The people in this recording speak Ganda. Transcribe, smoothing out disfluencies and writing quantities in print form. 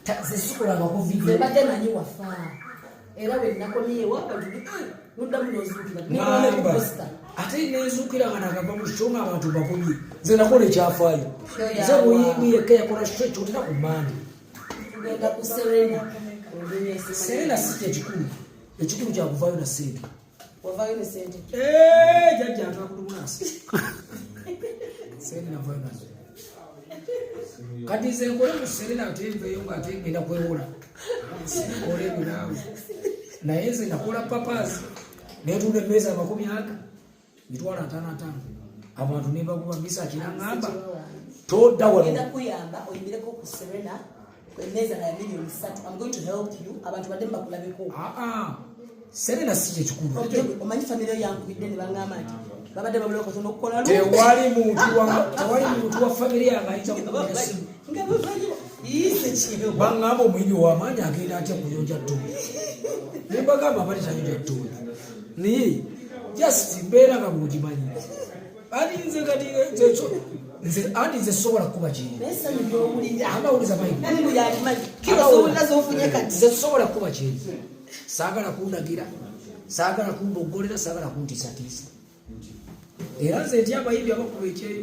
Sikolangako video. Mbadde manyi wafa, era we nakomyewo abantu noddamu nozuukira. Ngamba ate nezuukira nga nakava mu show nga abantu bakubye. Nze nakola ekyafaayo. Nze muyimbi yekka yakola show ekyotera ku Mande. Tugenda ku Serena. Serena si kyekikulu, ekikulu kyakuvaayo na sente. Wavaayo ne sente? Eh, jajja atwakulumulasi sente navaayo nazo. Kati nze nkole mu Serena ate nveeyo nga ate ngenda kwewola, sikola ebyo naawe. Naye nze nakola papazi netunda emmeeza 50, 550,000, abantu nebaguba misa kiraŋŋamba todda wano. Ngenda kuyamba oyimireko ku Serena emmeeza nga ya miliyoni 3. I'm going to help you, abantu badde mubakulabeko. Aa, Serena si kyekikulu. Omanyi famire yankubidde ne baŋŋamba nti babadde babulawo katono okukola. Tewali muntu wa famire yange ayinza kukubira simu. Nga bamanyi yiise kiyo. Baŋŋamba omuyimbi w'amaanyi agenda atya kuyonja ttumbi? Ne mbagamba abali tayonja ttumbi, naye just mbeera nga bw'ogimanyi. Ati nze kati nze nze anti nze sobola kukuba kyeyo. Naye essanyu ly'owulira. Amawuliza mayi. Mungu yakimanyi kiro zowulira zofunye kati. Nze sobola kukuba kyeyo, saagala kundagira, saagala kumboggolera, saagala kuntiisatiisa. Era nze ntya abayimbi abakuba ekyeyo.